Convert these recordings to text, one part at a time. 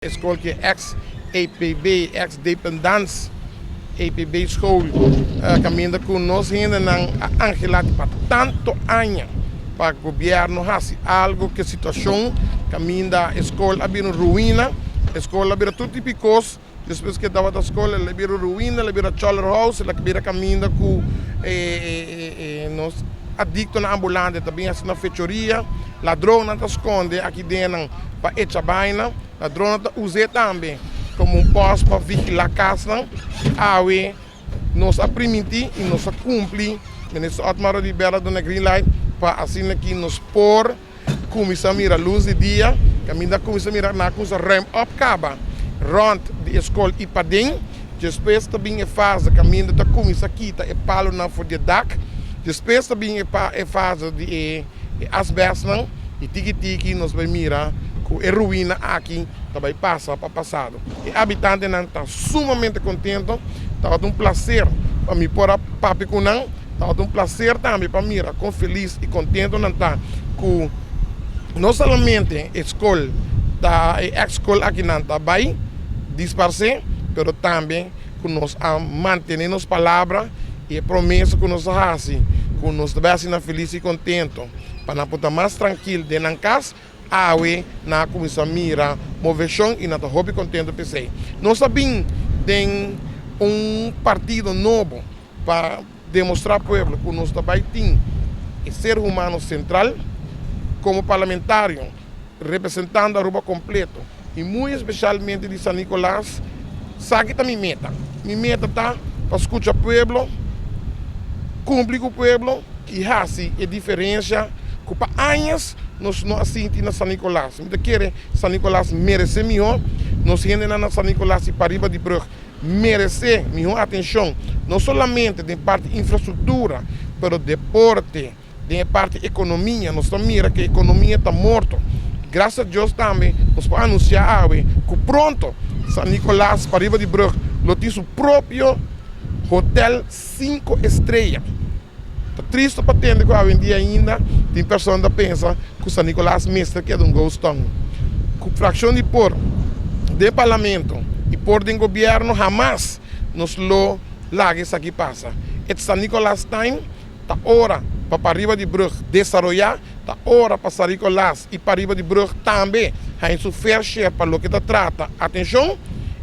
E skol ki ex EPB, ex Dependance EPB school, kaminda ku nos hendenan a angelá pa tantu aña pa gobièrnu hasi algu ku e situashon kaminda e skol a bira un ruina, e skol a bira tur tipo di kos. Despues ku e tabata skol el a bira un ruina, el a bira choler house, el a bira kaminda ku nos adiktonan ambulante ta bin hasi nan fechoria, ladronnan ta skonde aki den nan pa echa baina, ladronnan ta us'é tambe komo un pòst pa vigilá kasnan. Awe nos a primintí i nos a kumpli, Minister Otmar Oduber a duna green light pa asina ki nos por. Kuminsá mira lus di dia, kaminda kuminsá mira nan a kuminsá ruim op kaba rònt di e skol i paden. Despues ta bin e fase kaminda ta kuminsá kita e palonan for di e dak. Despues ta bin e fase di e asbèstnan i tiki tiki nos bai mira ku e ruina aki ta bai pasa pa pasado. E abitantenan ta sumamente kontento, tabata un plaser pa mi por a papia ku nan. Tabata un placer tambe pa mira con feliz y contento nan ta cu no solamente e scol ta e ex scol aki nan ta bay disparce pero tambe cu nos a mantene nos palabra y e promesa cu nos a haci cu nos ta bay haci nan feliz y contento pa nan por ta mas trankil den nan cas. Awe nan a cuminsa mira movecion y nan ta hopi contento p'esey. Nos a bin den un partido nobo pa demostra pueblo cu nos ta bay tin e ser humano central como parlamentario representando Aruba completo y muy especialmente di San Nicolas. Saki ta mi meta. Mi meta ta pa scucha pueblo, cumpli cu pueblo y haci e diferencia cu pa añas nos no a sinti na San Nicolas. Mi ta kere San Nicolas merece miho. Nos hendenan na San Nicolas y pariba di brug meresé mihó atenshon, no solamente den parti infrastruktura, pero deporte, den e parti ekonomia. Nos ta mira ku e ekonomia ta morto. Grasia Dios tambe nos por anunsiá awe ku pronto San Nicolas pariba di brug lo tin su propio hotel sinku estreya. Ta tristo pa tende ku awendia ainda tin persona ta pensa ku San Nicolas mester keda un ghost town. Ku frakshon di por den parlamento i por den gobièrnu hamas nos lo laga esaki pasa. It's San Nicolas time, ta ora pa pariba di brug desaroyá, ta ora pa San Nicolas i pariba di brug tambe haña su fair share pa loke ta trata atenshon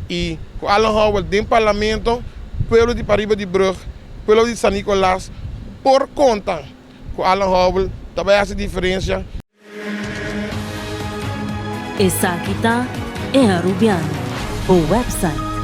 i ku Alan Howell den parlamento pueblo di pariba di brug Pueblo di San Nicolas por konta ku Alan Howell ta bai hasi diferensia. Esaki ta E Arubiano, bo website.